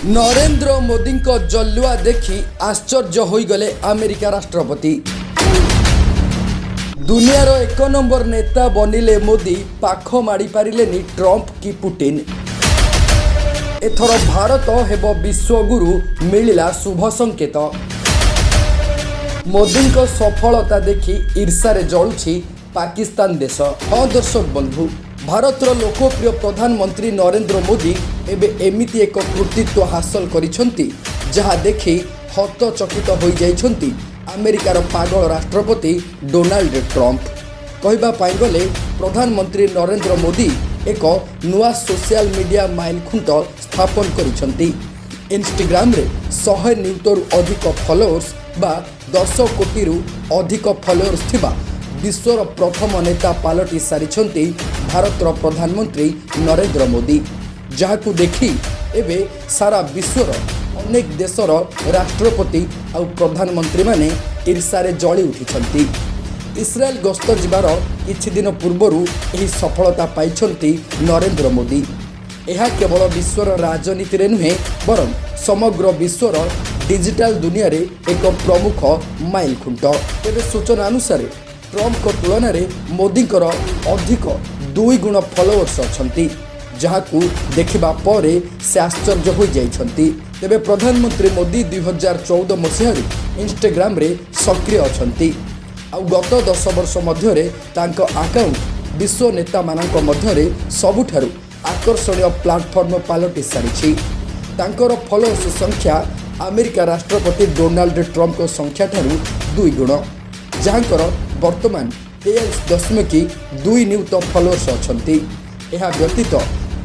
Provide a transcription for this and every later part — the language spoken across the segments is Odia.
ନରେନ୍ଦ୍ର ମୋଦିଙ୍କ ଜଲୱା ଦେଖି ଆଶ୍ଚର୍ଯ୍ୟ ହୋଇଗଲେ ଆମେରିକା ରାଷ୍ଟ୍ରପତି। ଦୁନିଆର ଏକ ନମ୍ବର ନେତା ବନିଲେ ମୋଦି, ପାଖ ମାଡ଼ି ପାରିଲେନି ଟ୍ରମ୍ପ କି ପୁଟିନ। ଏଥର ଭାରତ ହେବ ବିଶ୍ୱଗୁରୁ, ମିଳିଲା ଶୁଭ ସଂକେତ। ମୋଦିଙ୍କ ସଫଳତା ଦେଖି ଈର୍ଷାରେ ଜଳୁଛି ପାକିସ୍ତାନ ଦେଶ। ହଁ ଦର୍ଶକ ବନ୍ଧୁ, ଭାରତର ଲୋକପ୍ରିୟ ପ୍ରଧାନମନ୍ତ୍ରୀ ନରେନ୍ଦ୍ର ମୋଦି ଏବେ ଏମିତି ଏକ କୃତିତ୍ୱ ହାସଲ କରିଛନ୍ତି, ଯାହା ଦେଖି ହତଚକିତ ହୋଇଯାଇଛନ୍ତି ଆମେରିକାର ପାଗଳ ରାଷ୍ଟ୍ରପତି ଡୋନାଲ୍ଡ ଟ୍ରମ୍ପ। କହିବା ପାଇଁ ଗଲେ ପ୍ରଧାନମନ୍ତ୍ରୀ ନରେନ୍ଦ୍ର ମୋଦି ଏକ ନୂଆ ସୋସିଆଲ ମିଡିଆ ମାଇଲଖୁଣ୍ଟ ସ୍ଥାପନ କରିଛନ୍ତି। ଇନଷ୍ଟାଗ୍ରାମରେ 100 ନିୟୁତରୁ ଅଧିକ ଫଲୋଅର୍ସ ବା 10 କୋଟିରୁ ଅଧିକ ଫଲୋଅର୍ସ ଥିବା ବିଶ୍ୱର ପ୍ରଥମ ନେତା ପାଲଟି ସାରିଛନ୍ତି ଭାରତର ପ୍ରଧାନମନ୍ତ୍ରୀ ନରେନ୍ଦ୍ର ମୋଦି, ଯାହାକୁ ଦେଖି ଏବେ ସାରା ବିଶ୍ୱର ଅନେକ ଦେଶର ରାଷ୍ଟ୍ରପତି ଆଉ ପ୍ରଧାନମନ୍ତ୍ରୀମାନେ ଈର୍ଷାରେ ଜଳି ଉଠିଛନ୍ତି। ଇସ୍ରାଏଲ ଗସ୍ତ ଯିବାର କିଛି ଦିନ ପୂର୍ବରୁ ଏହି ସଫଳତା ପାଇଛନ୍ତି ନରେନ୍ଦ୍ର ମୋଦି। ଏହା କେବଳ ବିଶ୍ୱର ରାଜନୀତିରେ ନୁହେଁ, ବରଂ ସମଗ୍ର ବିଶ୍ୱର ଡିଜିଟାଲ ଦୁନିଆରେ ଏକ ପ୍ରମୁଖ ମାଇଲଖୁଣ୍ଟ। ତେବେ ସୂଚନା ଅନୁସାରେ ଟ୍ରମ୍ପଙ୍କ ତୁଳନାରେ ମୋଦିଙ୍କର ଅଧିକ 2 ଗୁଣ ଫଲୋଅର୍ସ ଅଛନ୍ତି, ଯାହାକୁ ଦେଖିବା ପରେ ସେ ଆଶ୍ଚର୍ଯ୍ୟ ହୋଇଯାଇଛନ୍ତି। ତେବେ ପ୍ରଧାନମନ୍ତ୍ରୀ ମୋଦି 2014 ମସିହାରୁ ଇନଷ୍ଟାଗ୍ରାମରେ ସକ୍ରିୟ ଅଛନ୍ତି। ଆଉ ଗତ 10 ବର୍ଷ ମଧ୍ୟରେ ତାଙ୍କ ଆକାଉଣ୍ଟ ବିଶ୍ୱ ନେତାମାନଙ୍କ ମଧ୍ୟରେ ସବୁଠାରୁ ଆକର୍ଷଣୀୟ ପ୍ଲାଟଫର୍ମ ପାଲଟି ସାରିଛି। ତାଙ୍କର ଫଲୋଅର୍ସ ସଂଖ୍ୟା ଆମେରିକା ରାଷ୍ଟ୍ରପତି ଡୋନାଲ୍ଡ ଟ୍ରମ୍ପଙ୍କ ସଂଖ୍ୟାଠାରୁ 2 ଗୁଣ, ଯାହାଙ୍କର ବର୍ତ୍ତମାନ 43.2 ନିୟୁତ ଫଲୋଅର୍ସ ଅଛନ୍ତି। ଏହା ବ୍ୟତୀତ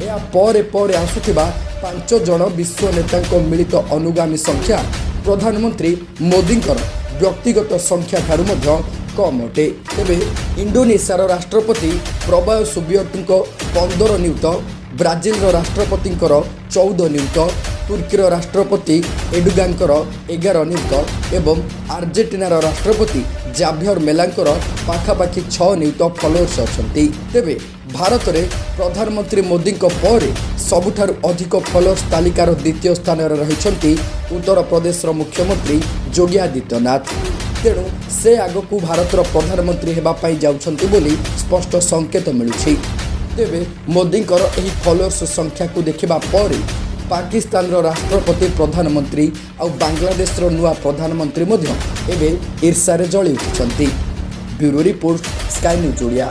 ଏହା ପରେ ପରେ ଆସୁଥିବା ପାଞ୍ଚ ଜଣ ବିଶ୍ୱ ନେତାଙ୍କ ମିଳିତ ଅନୁଗାମୀ ସଂଖ୍ୟା ପ୍ରଧାନମନ୍ତ୍ରୀ ମୋଦିଙ୍କର ବ୍ୟକ୍ତିଗତ ସଂଖ୍ୟାଠାରୁ ମଧ୍ୟ କମ୍ ଅଟେ। ତେବେ ଇଣ୍ଡୋନେସିଆର ରାଷ୍ଟ୍ରପତି ପ୍ରବାଓ ସୁବିଆଣ୍ଟୋଙ୍କ 15 ନିୟୁତ, ବ୍ରାଜିଲର ରାଷ୍ଟ୍ରପତିଙ୍କର 14 ନିୟୁତ, ତୁର୍କୀର ରାଷ୍ଟ୍ରପତି ଏର୍ଡୋଗାନଙ୍କର 11 ନିୟୁତ ଏବଂ ଆର୍ଜେଣ୍ଟିନାର ରାଷ୍ଟ୍ରପତି ଜାଭିୟର ମିଲେଇଙ୍କର ପାଖାପାଖି 6 ନିୟୁତ ଫଲୋଅର୍ସ ଅଛନ୍ତି। ତେବେ ଭାରତରେ ପ୍ରଧାନମନ୍ତ୍ରୀ ମୋଦିଙ୍କ ପରେ ସବୁଠାରୁ ଅଧିକ ଫଲୋଅର୍ସ ତାଲିକାର ଦ୍ୱିତୀୟ ସ୍ଥାନରେ ରହିଛନ୍ତି ଉତ୍ତରପ୍ରଦେଶର ମୁଖ୍ୟମନ୍ତ୍ରୀ ଯୋଗୀ ଆଦିତ୍ୟନାଥ। ତେଣୁ ସେ ଆଗକୁ ଭାରତର ପ୍ରଧାନମନ୍ତ୍ରୀ ହେବା ପାଇଁ ଯାଉଛନ୍ତି ବୋଲି ସ୍ପଷ୍ଟ ସଂକେତ ମିଳୁଛି। ତେବେ ମୋଦିଙ୍କର ଏହି ଫଲୋଅର୍ସ ସଂଖ୍ୟାକୁ ଦେଖିବା ପରେ ପାକିସ୍ତାନର ରାଷ୍ଟ୍ରପତି, ପ୍ରଧାନମନ୍ତ୍ରୀ ଆଉ ବାଂଲାଦେଶର ନୂଆ ପ୍ରଧାନମନ୍ତ୍ରୀ ମଧ୍ୟ ଏବେ ଈର୍ଷାରେ ଜଳି ଉଠିଛନ୍ତି। Bureau report, sky news Odia.